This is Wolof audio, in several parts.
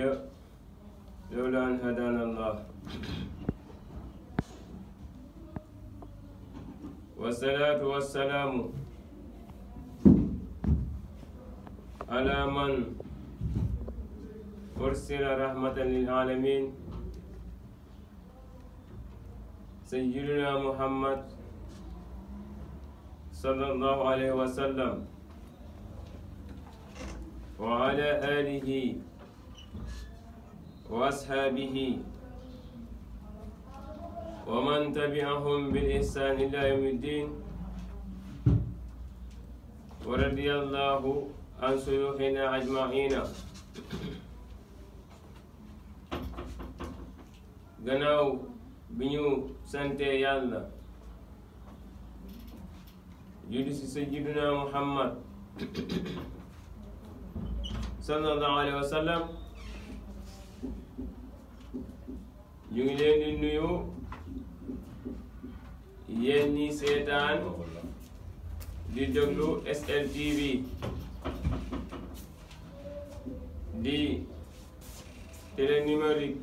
لولا أن هدانا الله والصلاة والسلام على من أرسل رحمة للعالمين سيدنا محمد صلى الله عليه وسلم وعلى آله وأصحابه ومن تبعهم بالإحسان إلى يوم الدين ورضي الله عن شيوخنا أجمعين. gannaaw bi ñu sante Yàlla julli ci sayyidina Muhammad sallallahu alayhi wa sallam, ñu ngi leen di nuyu yéen ñi seetaan di déglu Sltv di télé numérique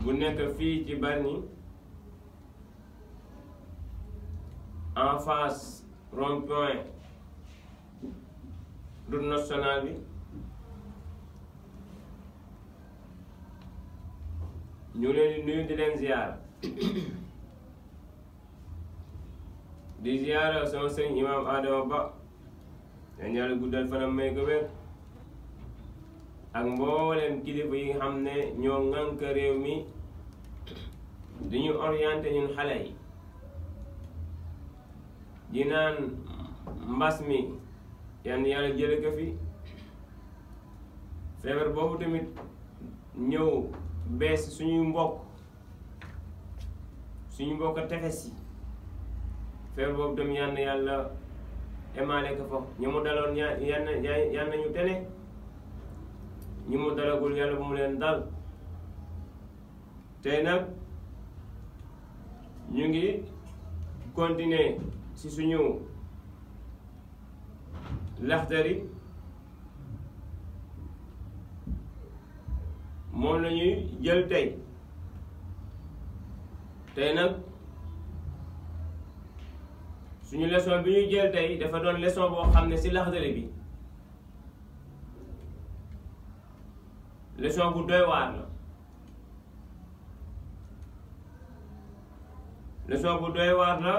bu nekk fii ci Bargny en face rond-point route nationale bi. ñu leen di nuyu di leen ziar di ziara sama sëñ imam Adama Ba dañ yàlla guddal fanam may ko wér ak mbooleem kilifa yi nga xam ne ñoo ŋànk réew mi di ñu orienté ñun xale yi di naan mbas mi yan yàlla jële ko fi feebar boobu tamit ñëw bees suñuy mbokk tefes yi feebar boobu tam yann yàlla emaale ko fa ñi mu daloon yann nañu tene ñi mu dalagul yàlla bu mu leen dal. tey nag ñu ngi continuer ci suñu laxdari moom la ñuy jël tey nag suñu leçon bi ñuy jël tey dafa doon leçon boo xam ne ci laxdari bi leçon bu doy waar la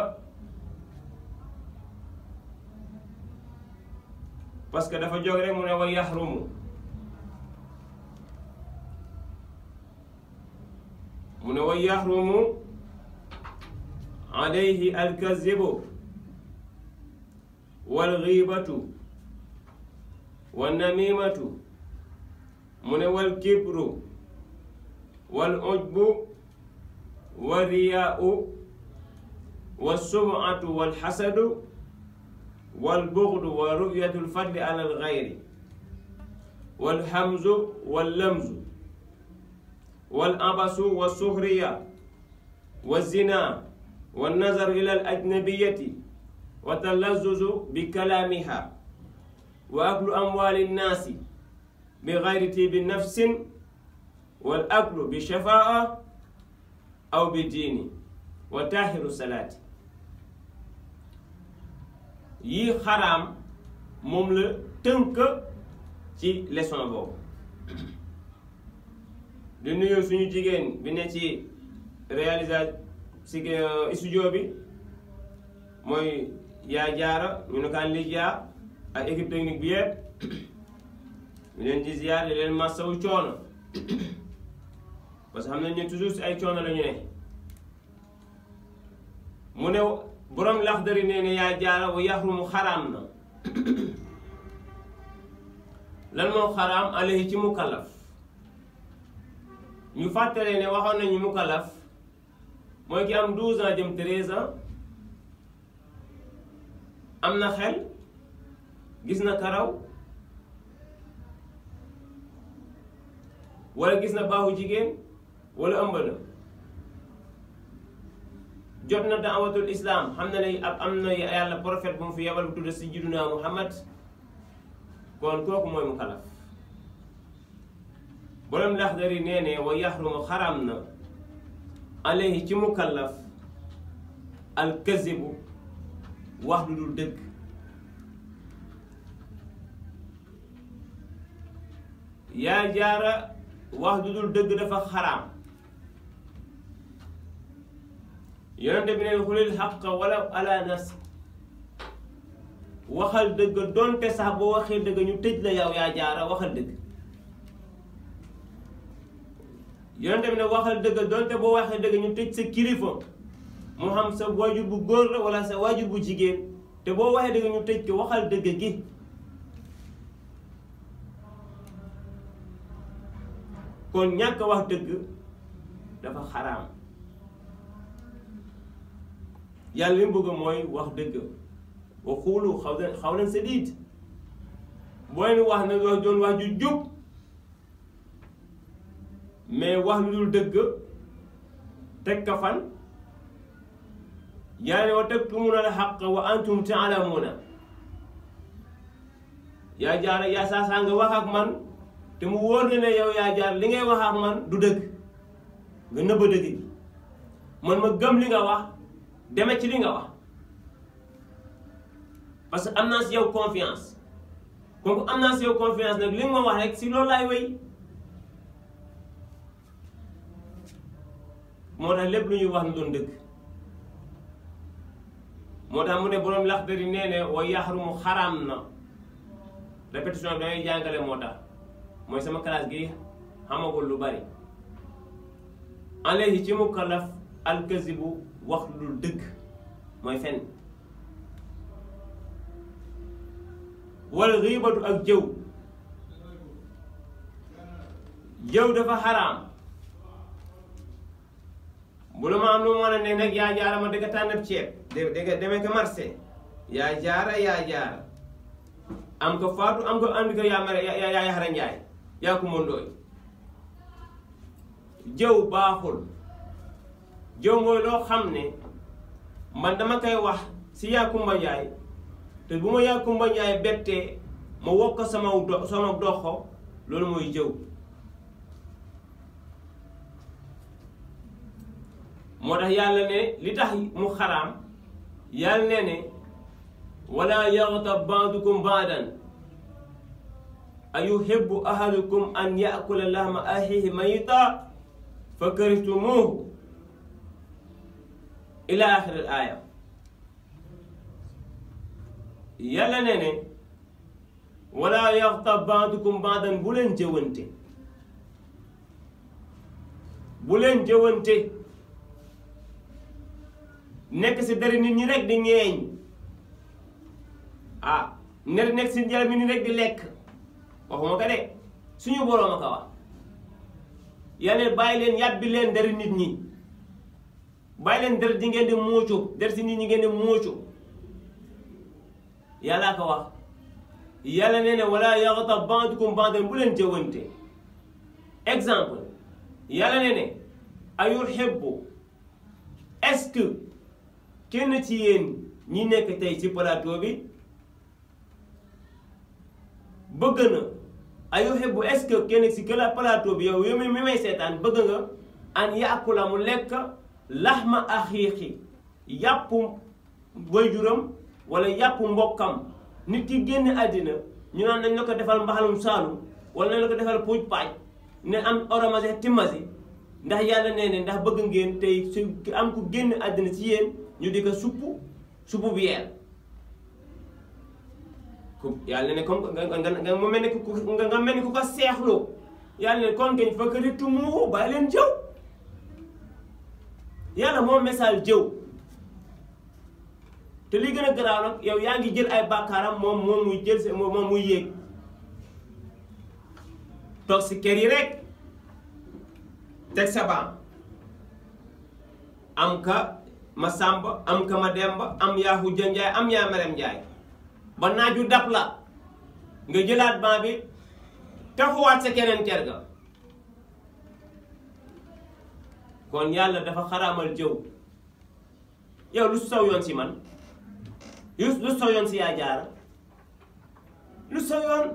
parce que dafa jóg rek mu ne wa yaxrumu mu ne wa yaxrumu alayhi alkazibu walxiibatu wannamimatu mu ne walkibru walujbu walriyaau walsumatu walxasadu walbuxdu wa ru'yatu lfadli ala alxayri walhamzu wallamzu والعبس والسخرية والزنا والنظر إلى الأجنبية والتلذذ بكلامها وأكل أموال الناس بغير طيب نفس والأكل بشفاعة أو بدين وطاهر الصلاة yi xaraam moom la tënk ci leçon boobu. di nuyu suñu jigéen bi ne ci réalisation ci studio bi mooy yaa jaara ñu ne kaan li jaa ak équipe technique bi yëpp ñu leen di ziar di leen massawu coono parce que xam nañ ne toujours ci ay coono la ñu ne. mu ne borom laxdari nee ne yaa jaara wa yaxrumu xaraam na lan moo xaraam alayhi ci mukallaf. ñu fàttalee ne waxoon nañu mukallaf mooy ki am 12 ans jëm 13 ans am na xel gis na karaw wala gis na baaxu jigéen wala ëmb na jot na daawatul islam xam na ne am na yàlla prophète bu mu fi yebal bu tudd sayyiduna Muhammad kon kooku mooy mukallaf borom Laxdari nee ne wa yaxrumu xaram na alayhi ci mukallaf alkazibu wax lu dul dëgg. yaa jaara wax lu dul dëgg dafa xaraam. yonente bi neen xulil xaqa wala ala nafsi waxal dëgg donte sax boo waxee dëgg ñu tëj la yow yaa jaara waxal dëgg. yonente bi ne waxal dëgg donte boo waxee dëgg ñu tëj sa kilifa mu xam sa waajur bu góor la wala sa waajur bu jigéen te boo waxee dëgg ñu tëj ko waxal dëgg gi. kon ñàkk wax dëgg dafa xaraam. yàlla li mu bëgg mooy wax dëgg wa xuulu xawlan sadiid boo leen wax ne wax doon wax ju jub mais wax lu dul dëgg teg ka fan yàlla ne wa taktumuna al-haqqa wa antum ta'lamuuna. yaa jaara yaa saa nga wax ak man te mu wóor na ne yow yaa jaar li ngay wax ak man du dëgg nga nëbba dëgg gi man ma gëm li nga wax deme ci li nga wax parce que am naa si yow confiance comme am naa si yow confiance nag li nga ma wax rek si loolu laay wéy. moo tax lépp lu ñuy wax nu doon dëgg. moo tax mu ne borom Laxdari nee ne wa yaxrumu xaraam na répétition bi dangay jàngale moo tax mooy sama classe gi xamagul lu bari. alayhi ci mukallaf alkazibu wax lu dul dëgg mooy fen. wal xiibatu ak jëw. jëw dafa xaraam. bu la ma am lu mu mën a ne nag yaa jaara ma dëgg tànnab ceeb demee ko marché yaa jaara am ko faatu am ko andi ko yaa yaxara njaay yaa ko mondooy. jëw baaxul. jëw mooy loo xam ne man dama koy wax si Yakumba Njaay te bu ma Yakumba Njaay bettee ma wokk sama doxo loolu mooy jëw. moo tax yàlla ne li tax mu xaraam yàlla ne wala yaxtab baadukum baadan ayuhibbu ahadukum an yaakula lahma axiihi mayita fa karihtumuuhu ila axiri al aaya. yàlla ne wala yaxtab baadukum baadan bu leen jëwante. bu leen jëwante nekk si dari nit ñi rek di ñeeñ nekk si njëriñ nit ñi rek di lekk waxuma ko de suñu boroom a ko wax. yàlla bàyyi leen yàbbi leen dari nit ñi bàyyi leen der di ngeen di muucu der si nit ñi ngeen di muucu yàllaa ko wax. yàlla nee ne wala yaxtab ba'dukum ba'dan bu leen jëwante. exemple yàlla nee ne ayuhibbu est-ce que kenn ci yéen ñi nekk tey ci plateau bi bëgg na ayuhibbu est-ce que kenn ci kala plateau bi yow mi may seetaan bëgg nga an yaakula mu lekk laxma axiixi yàpp waajuram wala yàpp mbokkam. nit ki génn àddina ñu naan nañ la ko defal mbaxalum saalum wala nañ la ko defal puuj paaj ne am oromase timasi ndax yàlla nee ne ndax bëgg ngeen tey su am ku génn àddina ci yéen ñu di ko suppu bi yeel ku yàlla ne comme nga mu mel ne nga mel ni ku ko seexloo yàlla ne kon ngeen fa këri tumuuxu bàyyi leen jëw. yàlla moo message jëw te li gën a garaaw nag yow yaa ngi jël ay bàkkaaram moom muy jël moom muy yéeg toog si kër yi rek teg sa baam am ka ma sàmba am ka ma demba am yaa hujja njaay am yaa merem njaay ba naaju dab la nga jëlaat baam bi taxawaat sa keneen kër ga. kon yàlla dafa xaraamal jëw. yow lu saw yoon si man lu saw yoon si yaa jaara lu saw yoon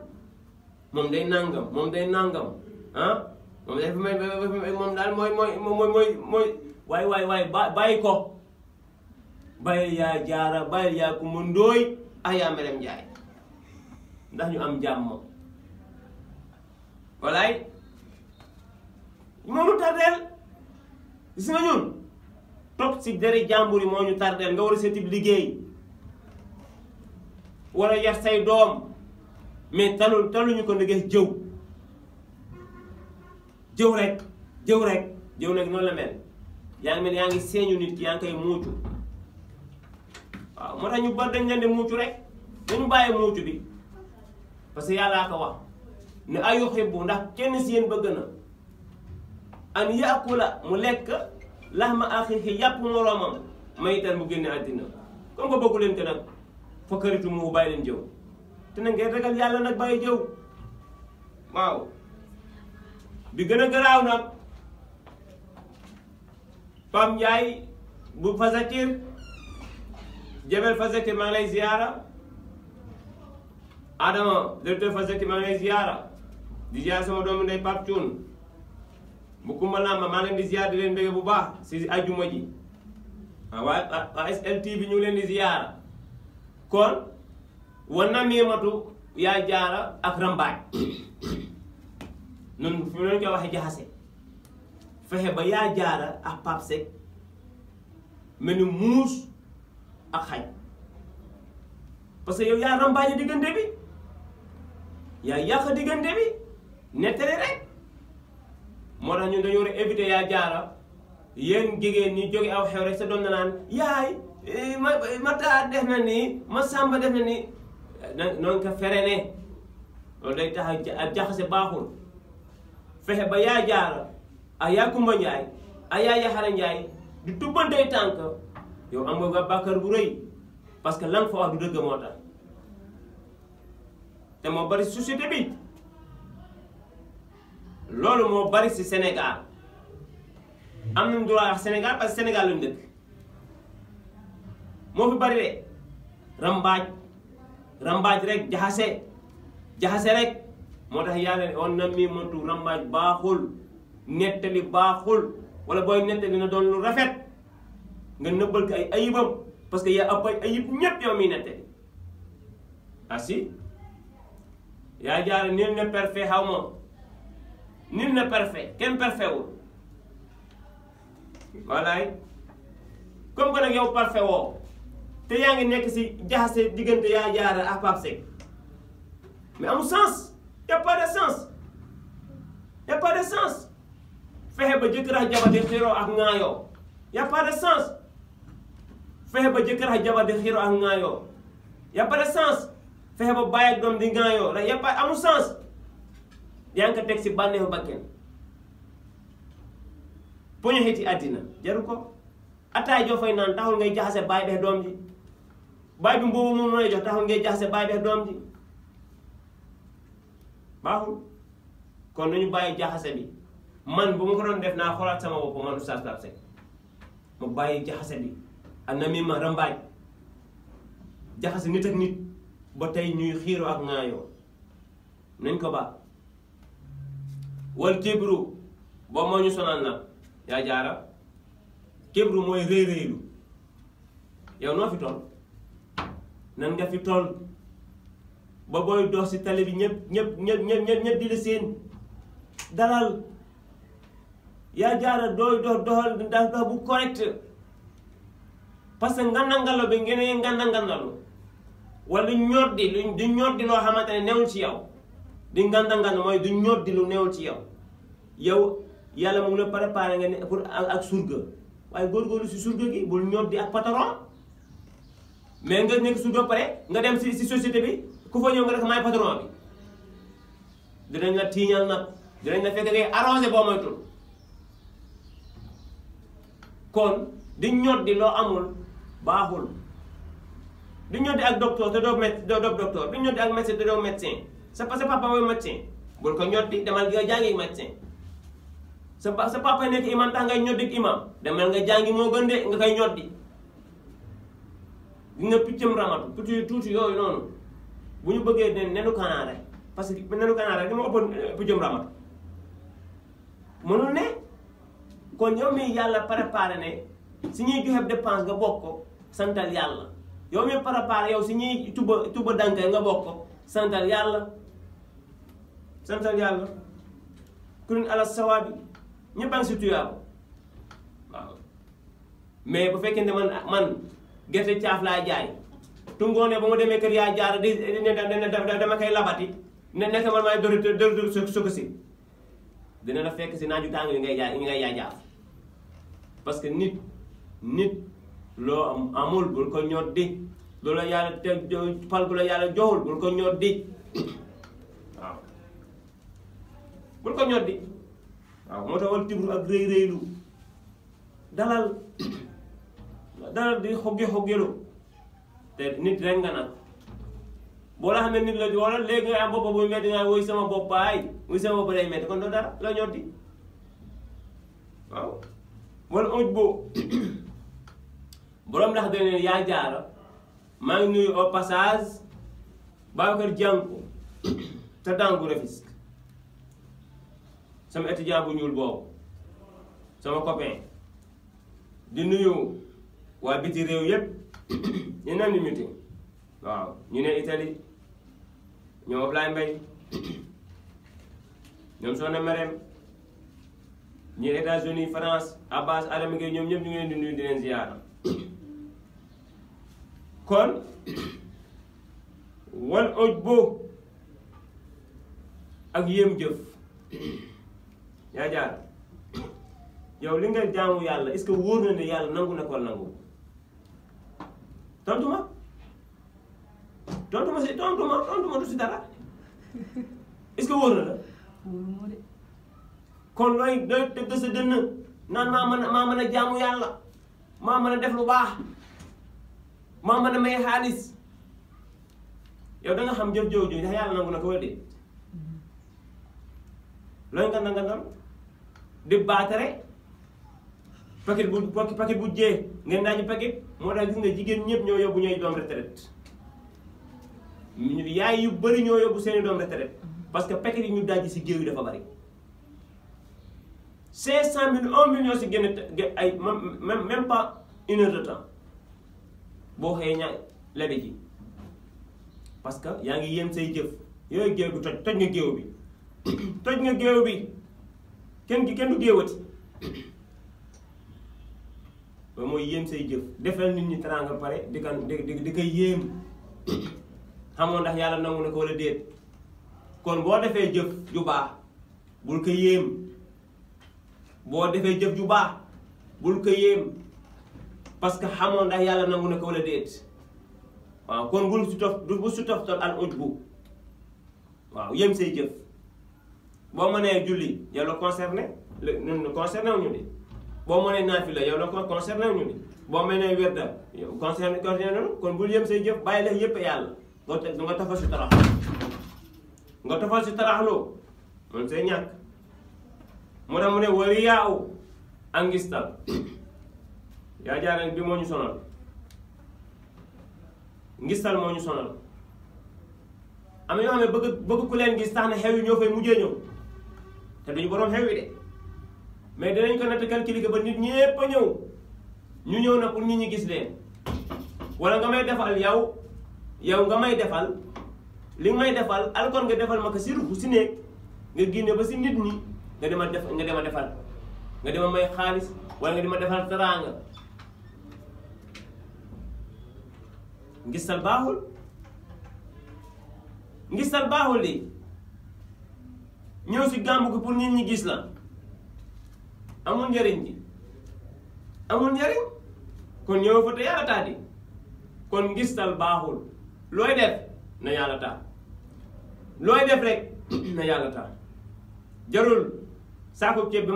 moom day nangam moom dafa may moom daal mooy waay bàyyi ko bàyyi yaa jaara bàyyi yaa ku ma ndóoy ak yaa merem njaay ndax ñu am jàmm walaay moo ñu tardeel gis nga ñun toog si deri jàmbur yi moo ñu tardeel nga war a seetib liggéey war a yar say doom mais taluñu ko ndege jëw rek jëw nag noonu la mel yaa ngi seeñu nit ki yaa ngi koy muucu waaw moo tax ñu bari dañ leen di muucu rek dañu bàyyi muucu bi parce que yàllaa ko wax ne ayuhibbu ndax kenn si yéen bëgg na an yaakula mu lekk laxma axiihi yàpp moroomam mayitan mu génne àddina comme que bëggu leen ko nag fa këritu mu bàyyi leen jëw te nag ngeen ragal yàlla nag bàyyi jëw waaw bi gën a garaaw nag Pam Njaay bu Fasakir Jabel Fasakir maa ngi lay ziyaara Adama directeur Fasakir maa ngi lay ziyaara di ziyaara sama doomu ndey Pape Thioune bu Kumba Lamba maa ngi leen di ziyaara di leen bëgg bu baax si ajjuma ji waa Sltv ñu leen di ziyaara kon war na miimatu yaa jaara ak rambaaj nun fi mu leen koy waxee jaxase fexe ba yaa jaara ak Pape Seck mel ni muus ak xaj parce que yow yaa rambaaje diggante bi yaa yàq diggante bi nettali rek moo tax ñun dañu war a éviter yaa jaara yéen jigéen ñi jóge aw xew rek sa doom na naan yaay ma taa def na nii ma sàmba def na nii noonu ko ferene loolu day tax ak jaxase baaxul fexe ba yaa jaara ak yaa Kumba Njaay ak yaa Yaxara Njaay di tubbantey tànk yow am nga bàkkaar bu rëy parce que lan fa wax du dëgg moo tax te moo bari société bi loolu moo bari si Sénégal am nañu droit wax Sénégal parce que Sénégal lañu dëkk moo fi bari de rambaaj rek jaxase rek moo tax yàlla ne on na mi mantu rambaaj baaxul nettali baaxul wala booy nettali na doon lu rafet nga nëbbal ko ay ayibam parce que yaa ëpp ay ayib ñépp yow miy nettali asi yaa jaara nil ne parfait xaw ma nil ne parfait kenn parfait wul walaay comme que nag yow parfait woo te yaa ngi nekk si jaxase diggante yaa jaara ak Pape Seck mais amul sens y a pas de sens y a pas de sens fexe ba jëkkër ak jabar di xiiroo ak ŋaayoo y a pas de sens fexe ba jëkkër ak jabar di xiiroo ak ŋaayoo y a pas de sens fexe ba bàyyi ak doom di ŋaayoo rek y a pas amul sens yaa ngi ko teg si bànneexu bakken poñu xiti àddina jaru ko ataay joo fay naan taxul ngay jaxase bàyyi def doom ji bàyyi bi mboobu moom lay jox taxul ngay jaxase bàyyi def doom ji baaxul kon nañu bàyyi jaxase bi man bu ma ko doon def naa xoolaat sama bopp man Oustaz Pape Seck ma bàyyi jaxase bi ak na mi ma rambaaj jaxase nit ak nit ba tey ñuy xiiroo ak ŋaayoo nañ ko ba wal kibru boobu moo ñu sonal nag yaa jaara kibru mooy rëy rëylu yow noo fi toll nan nga fi toll ba booy dox si tali bi ñëpp di la seen dalal yaa jaara dooy doxal dox bu correct parce que ngandangalo bi ngeen ngandangalo wala du ñoddi loo xamante ne newul ci yow di ngandangalo mooy du ñoddi lu newul ci yow yow yàlla mu ngi la préparé nga ne pour ak surga waaye góorgóorlu si surga gi bul ñoddi ak patron mais nga nekk surga pare nga dem si société bi ku fa ñëw nga def maay patron bi dinañ la tiiñal nag dinañ la fekk ngay arrangé boo moytul kon di ñoddi loo amul baaxul di ñoddi ak docteur te doo docteur di ñoddi ak médecin te doo médecin sa papa mooy médecin bul ko ñoddi demal nga jàngi médecin sa papa nekk imam tax ngay ñoddi imam demal nga jàngi moo gën de nga koy ñoddi di nga piccam ramatu tuuti yooyu noonu bu ñu bëggee nenu kanaare parce que nenu kanaare di ma ëpp piccam ramatu mënul ne kon yow mi yàlla préparé ne si ñuy joxe dépense nga bokk ko santal yàlla yow mi préparé yow si ñuy tuba dankay nga bokk ko santal yàlla kurin ala sawaabi ñëpp a ngi si tuyaaba waaw mais bu fekkente man gerte caaf laa jaay tungoone ba mu demee kër yaa jaar dama koy labati ne nekk man maay dor soko si dina la fekk si naaju tàng li ngay jaay jaaf parce que nit loo amul bul ko ñoddi loolu la yàlla te pal bu la yàlla joxul bul ko ñoddi waaw bul ko ñoddi waaw moo tax wal tibru ak rëy rëylu dalal di xoggelu te nit rek nga nag boo la xam ne nit la wala léegi nga am bopp bu metti nga woy sama bopp woy sama bopp day metti kon doo dara la ñoddi waaw wala oj boo borom ndax dane yaa jaara maa ngi nuyu au passage Babacar Dianko te dangu Rufisque sama étudiant bu ñuul boobu sama copain di nuyu waa biti réew yépp ñu nem ni meeting waaw ñu ne Italie ñoom Ablaye Mbaye ñoom Soxna Marème ñi États-Unis France Abbas Adama Gueye ñoom ñëpp ñu ngi leen di nuyu di leen ziyaara kon wal oj boo ak yéem jëf yaa jaar yow li nga jaamu yàlla est-ce que wóor na ne yàlla nangu na ko nangu tontu ma du si dara est-ce que wóor na la kon looy doy tëgg sa dënn naan maa mën a jaamu yàlla maa mën a def lu baax maa mën a may xaalis yow da nga xam jëf jooju ndax yàlla nangu na ko wala déet looy nga di baatare paquet bu jee ngeen daaji paquet moo tax gis nga jigéen ñëpp ñoo yóbbu ñooy doom retraite yaay yu bëri ñoo yóbbu seeni doom retraite parce que paquet yi ñu daaji si géew yi dafa bëri 500 000 1 million si génn ay même pas une heure de temps boo xëyee ña lebe ji parce que yaa ngi yéem say jëf yooyu géew bi toj nga géew bi toj nga géew bi kenn du géewati ba mooy yéem say jëf defal nit ñi teraanga pare di koy yéem xamoon ndax yàlla nangu na ko wala déet kon boo defee jëf ju baax bul ko yéem boo defee jëf ju baax bul ko yéem parce que xamoon ndax yàlla nangu na ko wala déet waaw kon bul si toftal al ujbu waaw yéem say jëf boo mënee julli yow la concerné concerné wu ñu de boo mënee naafila yow la concerné wu ñu de boo mënee wérda yow concerné kon bul yéem say jëf bàyyi la yépp yàlla nga tafal si taraxloo man say ñàkk moo tax mu ne wari yaaw ak ngistal yaa jaareen bi moo ñu sonal ngistal moo ñu sonal am na ñoo xam ne bëgg ku leen gis tax na xew yi ñoo fay mujjee ñëw te duñu boroom xew yi de mais dinañ ko natt calculer ba nit ñépp a ñëw ñu ñëw na pour nit ñi gis leen wala nga may defal yow nga may defal li nga may defal alkoon nga defal ma ko si rufu si néeg nga génne ba si nit ñi nga dema defal nga dema may xaalis wala nga dema defal teraanga ngistal baaxul li ñëw si gàmmu ko pour nit ñi gis la amul njariñ kon ñëw fa te yàlla tax di kon ngistal baaxul looy def na yàlla tax looy def rek na yàlla tax jarul saako ceeb bi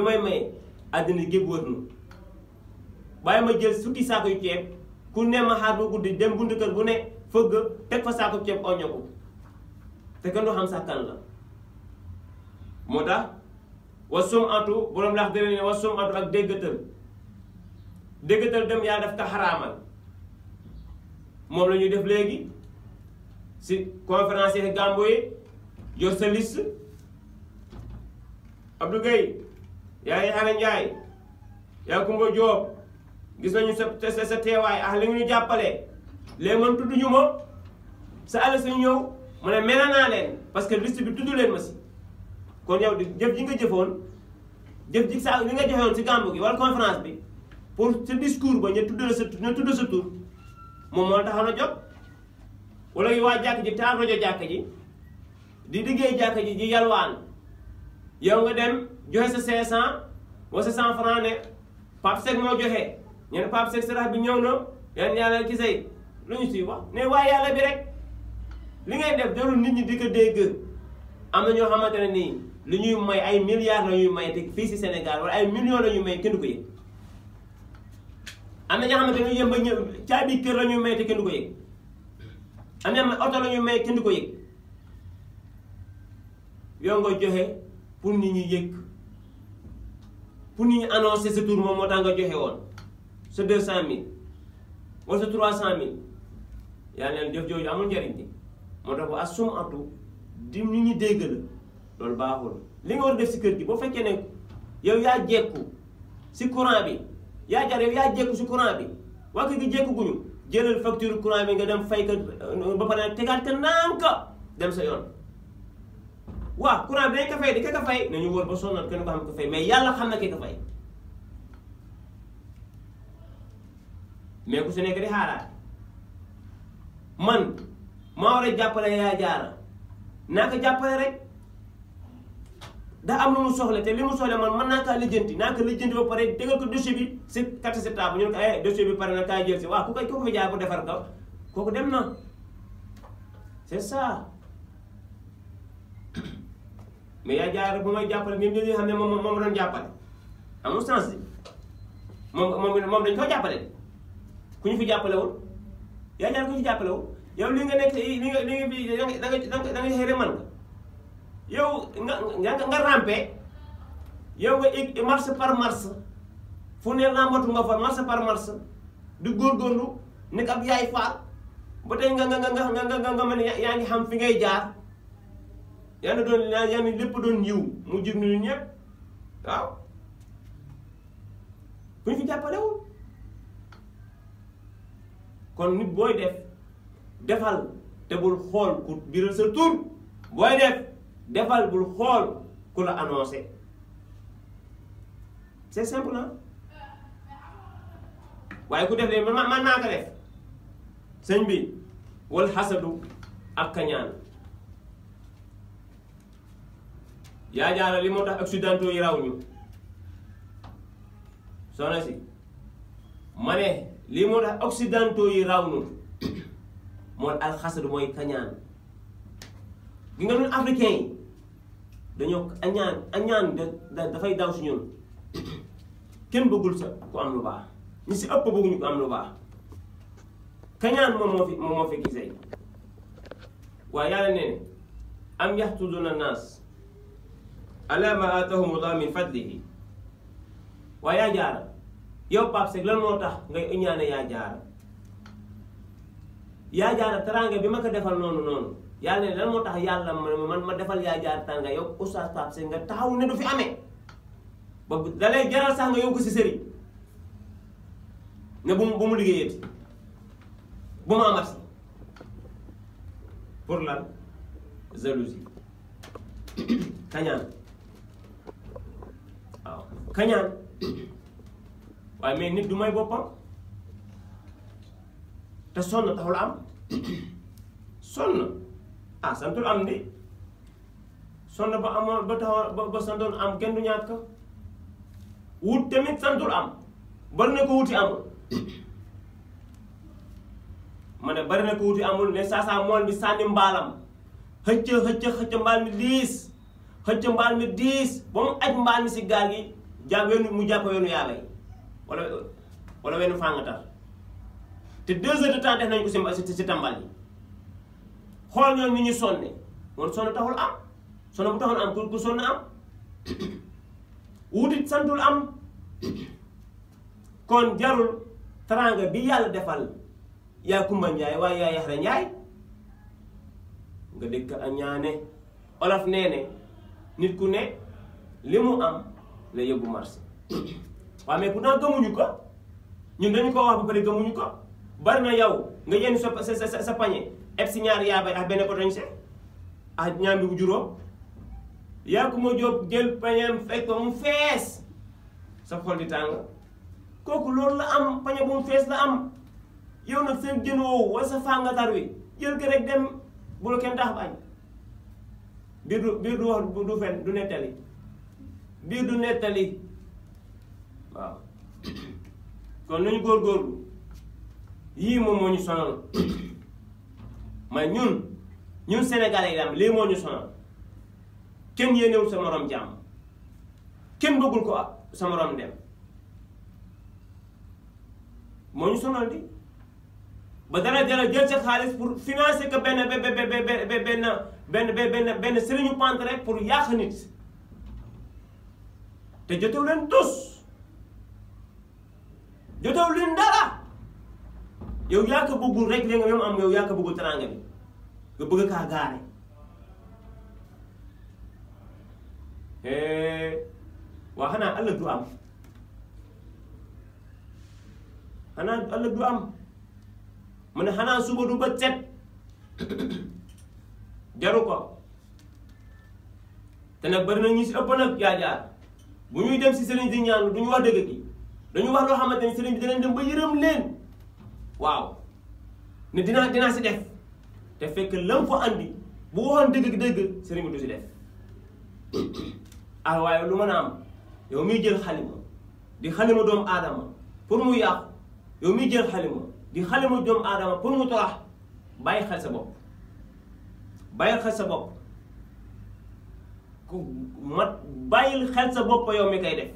may maye àddina gépp wër nu bàyyi ma jël sukki saako yu ceeb ku ne ma xaar ba guddi dem buntu kër bu ne fëgg teg fa saako ceeb oñño ko te kenn du xam sax kan la moo tax wasum atu borom laax dëre ne wasum atu ak déggatal dem yaa def ka xaraamal moom la ñuy def léegi si conférence yi gàmbo yi yor sa liste Abdou Gueye yaa Yaxya Njaay yaa Kumba Joob gis nañu sa teewaay ak li ñu jàppale léegi man tudd ñu ma sa àll suñu ñëw mu ne mel naa leen parce que liste bi tudd leen ma si kon yow jëf ji nga jëfoon jëf ji sa li nga jëfoon si gàmmu gi wala conférence bi pour sa discours ba ñu tudd sa tur moom moo taxoon a jot wala yu waa jàkk ji taal rajo jàkk ji di liggéey jàkk ji di yalwaan yow nga dem joxe sa 500 wala sa 100 francs ne Pape Seck moo joxe ñu ne Pape Seck sarax bi ñëw na yan yàlla ki say lu ñu siy wax ne waaye yàlla bi rek li ngay def jarul nit ñi di ko dégg am na ñoo xamante ne nii li ñuy may ay milliards la ñuy may te fii si Sénégal wala ay millions la ñuy may kenn du ko yëg am na ñoo xamante ne yëmba ñëw caabi kër la ñuy may te kenn du ko yëg am na oto la ñuy may kenn du ko yëg yow nga joxe pour nit ñi yëg pour nit ñi annoncer sa tour moom moo tax nga joxe woon sa 200000 wala sa 300000 yaa neen jëf jooju amul njariñ bi moo tax ba asum atu di nit ñi dégg la loolu baaxul li nga war a def si kër gi boo fekkee ne yow yaa jekku si courant bi yaa jar yow yaa jekku si courant bi waa kër gi jekku guñu jëlal facture courant bi nga dem fay ka ba pare tegaat ka naan ka dem sa yoon waaw courant bi dañ ko fay di ka fay nañu wër ba sonnal kenn ko xam ko fay mais yàlla xam na ki ko fay mais ku su nekk di xaaraat man maa war a jàppale yaa jaara naa ko jàppale rek daa am lu mu soxla te li mu soxla man mën naa kaa lijjanti naa ko lijjanti ba pare tegal ko dossier bi si carte si table ñu ne ko dossier bi pare na kaay jël si waaw ku ko fi jaay bu defar ko kooku dem na c'est ça mais yaa jaara bu may jàppale même ñi xam ne moom doon jàppale amul sens bi moom dañ ko jàppale ku ñu fi jàppalewul yaa jaar ku ñu fi jàppalewul yow li nga nekk li nga bi da nga xëy man nga yow nga rampe yow nga egg marche par marche fu ne lambatu nga fa marche par marche di góorgóorlu nekk ab yaay faal ba tey nga mën yaa ngi xam fi ngay jaar yaa ngi lépp doon yiw mu jig ñu ñëpp waaw ku ñu fi jàppalewul kon nit booy defal te bul xool ku biral sa tur booy defal bul xool ku la annoncé c'est simple na waaye ku def de man naa ko def sëñ bi wal xasadu ak kañaan yaa jaara li moo tax occidentaux yi raw ñu soxna si ma ne lii moo tax occidentaux yi raw ñu mooy alxasadu mooy kañaan gi nga ñun africain yi dañoo añaan dafay daw si ñun kenn bëggul sa ku am lu baax ñi si ëpp bëgguñu ku am lu baax kañaan moom moo fi gisee waaye yàlla ne am yaxtuduna naas ala ma atahum Allah min fadlihi waaye yaa jaara yow Pape Seck lan moo tax ngay ñaane yaa jaara teraanga bi ma ko defal noonu yàlla ne lan moo tax yàlla ma defal yaa jaara teraanga yow oustaz Pape Seck nga taxaw ne du fi amee ba dalay jaral sax nga yow ko si sëriñ ne bu mu liggéeyati bu mu amat si pour lan jalousie kañaan waaw kañaan waaye mais nit du may boppam te sonn taxul am sonn santul am di sonn ba amoon ba taxaw ba santoon am kenn du ñàkk wut tamit santul am bari na ko wuti amul ma ne bari na ko wuti amul ne saa mool bi sànni mbaalam xëcc mbaal mi diis xëcc mbaal mi diis ba mu aj mbaal mi si gaal gi mu jàpp weenu yàlla yi wala weenu fàngatar te 2 heures de temps def nañ ko si tambal yi xool ñoom ni ñu sonne moom sonn taxul am sonn bu taxul am ku sonn am wutit santul am kon jarul teraanga bi yàlla defal yaa Kumba Njaay waaye yaa Yaxya Njaay nga dëkk a ñaane olof nee ne nit ku ne li mu am la yóbbu marché waaw mais pourtant gëmuñu ko ñun dañu ko wax ba pare gëmuñu ko bari na yow nga yenn sa pañe eb si ñaari yaabay ak benn potoñse ak ñaam bi bu juróom yaa ko ma jóob jël pañeem fekk ko mu fees sa xol di tàng kooku loolu la am pañe bu mu fees la am yow nag seen jën woowu wala sa fangatar wi jël ko rek dem bu la kenn tax bañ biir du wax du fen du nettali biir du nettali waaw kon nañu góorgóorlu yii moom moo ñu sonal mais ñun sénégalais yi am lii moo ñu sonal kenn yéenewul sa morom jàmm kenn bëggul ko sa morom dem moo ñu sonal di ba dara jël sa xaalis pour financer que benn sëriñu pant rek pour yàq nit te jotewu leen tus jotewu leen dara yow yaa ko bëggul rek li nga même am yow yaa ko bëggul teraanga bi nga bëgg kaa gaare waa xanaa ëllëg du am xanaa ëllëg du am mu ne xanaa suba du bët set jaru ko te nag bari na ñu si ëpp nag jaar bu ñuy dem si sëriñ di ñaan du ñu wax dëgg gi dañu wax loo xamante ni sëriñ bi dinañ dem ba yërëm leen waaw ne dinaa si def te fekk lam fa andi bu waxoon dëgg sëriñ bi du si def ah waaye lu mën a am yow miy jël xalima di xalima doomu aadama pour mu yàqu yow miy jël xalima di xalima doomu aadama pour mu torax bàyyi xel sa bopp bàyyil xel sa bopp ku mat bàyyil xel sa bopp yow mi koy def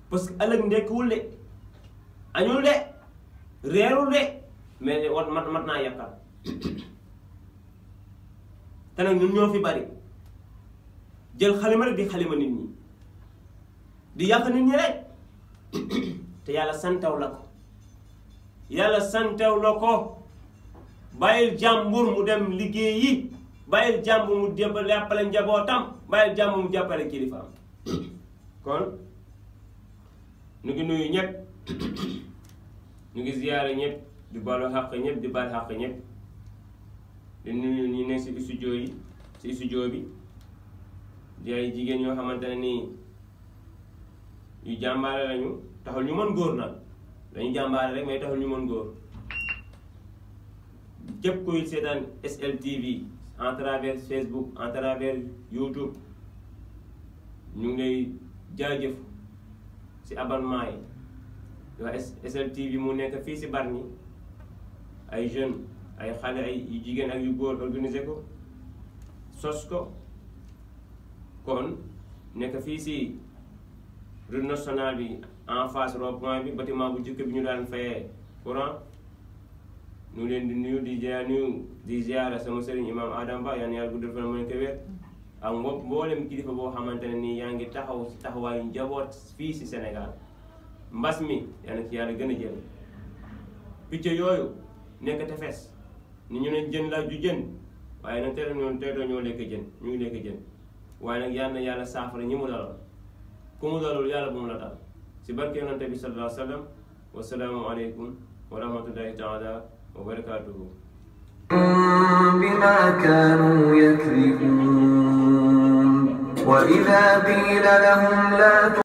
parce que ëllëg ndekkiwul de añul de reerul de mais mat naa yàqal te nag ñun ñoo fi bari jël xalima rek di xalima nit ñi di yàq nit ñi rek te yàlla santaw la ko yàlla santaw la ko bàyyil jàmbur mu dem liggéeyi bàyyil jàmbur mu jàppale njabootam bàyyil jàmbur mu jàppale kilifaam kon ñu ngi nuyu ñëpp ñu ngi ziyaare ñëpp di baalu xàq ñëpp di baal xàq ñëpp di nuyu ñi ne si studio bi di ay jigéen ñoo xamante ne nii yu jàmbaare lañu taxul ñu mën góor nag dañu jàmbaare rek mais taxul ñu mën góor képp kuy seetaan SLTV en travers Facebook en travers YouTube ñu ngi lay jaajëf si abonnement yi wax SLTV mu nekk fii si Bargny ay jeunes ay xale ay yu jigéen ak yu góor organiser ko sos ko kon nekk fii si route nationale bi en face rond-point bi bâtiment bu jëkk bi ñu daan fayee courant ñu leen di nuyu di ziara sama sëriñ imam Adam Ba yaan yàlla guddal fan mën ko wér ak mboolem kilifa boo xamante ne nii yaa ngi taxaw si taxawaayu njaboot fii si Sénégal mbas mi yaa na ci yàlla gën a jël picc yooyu nekk tefes ni ñu ne jën la ju jën waaye nag teetoo ñoo lekk jën ñu ngi lekk jën waaye nag yal na yàlla saafara ñi mu dalal ku mu dalul yàlla bu mu la dal si barke yonante bi sallallahu alayhi wa sallam wasalaamu aleykum wa rahmatullahi taala wa barakatuhu بما كانوا يكذبون وإذا قيل لهم لا